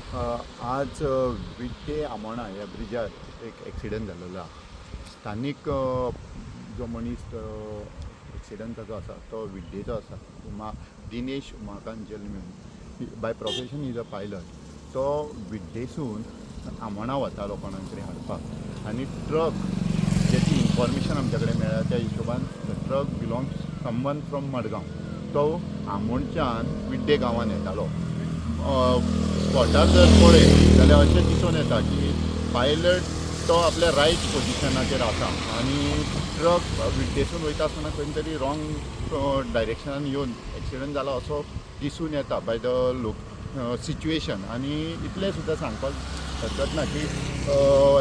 आज विड्डे आमोणा ह्या ब्रिजार एक एक्सिडंट जाल्लो आहा. स्थानीक जो मनीस एक्सिडंट जाचो आसा तो विड्डेचो आसा, उमा दिनेश उमाकांत जल्मी. By profession is a pilot. तो विड्डेसून आमोणा वतालो कोणाक तरी हाडपाक आनी ट्रक, ज्याची इन्फॉर्मेशन आमच्या कडेन मेळ्ळ्या त्या हिशोबान, the truck belongs someone from Madgaon. तो आमोणच्यान विड्डे गांवान येतालो. स्पॉटार जर पळयत जाल्यार अशें दिसून येता की पायलट तो आपल्या रायट पोजिशनाचेर आसा आनी ट्रक विड्डेसून वयता आसतना खंय तरी रॉंग डायरेक्शनान येवन एक्सिडंट जाला असो दिसून येता बाय the look situation. आनी इतलें सुद्दां सांगपाक हरकत ना की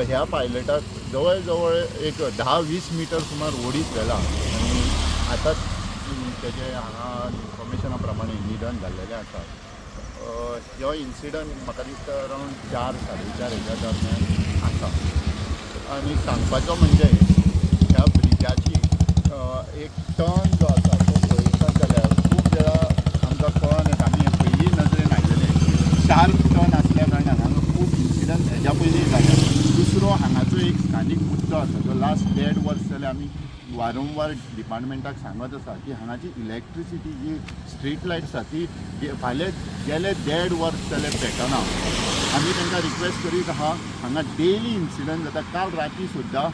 ह्या पायलटाक जवळ जवळ एक 10-20 मिटर सुमार ओडीत व्हेला आनी आतां तेजें हांगा इन्फॉर्मेशना प्रमाणे निधन जाल्लेलें आसा. ह्यो इन्सिडंट म्हाका दिसता अरावंड 4, 4:30 हेच्या दरम्यान आसा. आनी सांगपाचो म्हणजे ह्या ब्रिजाची एक टर्न जो आसा तो पळयतात जाल्यार खूब वेळा आमकां कळोन येता, आमी पयलीं नदरेन आयलेलें, शार्प टर्न आसल्या कारणान हांगा खूब इन्सिडंट हेज्या पयलीं जाल्या. दुसरो हांगाचो एक स्थानीक मुद्दो आसा जो लास्ट देड वर्स जालें आमी वारंवार डिपार्टमेंटाक सांगत आसा की हांगाची इलेक्ट्रिसिटी जी स्ट्रीट लायट आसा ती फाल्यां गेले देड वर्स जालें पेटना. आमी तांकां रिक्वेस्ट करीत आहा. हांगा डेली इन्सिडंट जाता. काल राती सुद्दां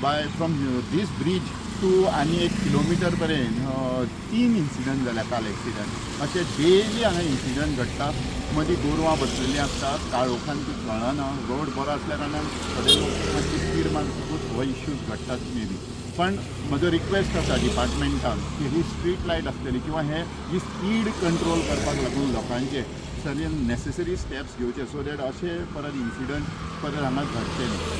by from this bridge to आनी एक किलोमिटर पर्यंत तीन इन्सिडंट जाल्या काल एक्सिडंट. अशे डेली हांगा इन्सिडंट घडटा. मदीं गोरवां बसलेलीं आसता, काळोखान ती कळना. रोड बरो आसल्या कारणान थोडे लोक मातशी स्पीड मारतकूच हो इश्यूज घडटात मे बी. पण म्हजो रिक्वेस्ट आसा डिपार्टमेंटान की ही स्ट्रीट लायट आसतली किंवा हे ही स्पीड कंट्रोल करपाक लागून लोकांचे सगळे नेसेसरी स्टेप्स घेवचे, सो that अशे परत इन्सिडंट परत हांगा घडचे न्ही.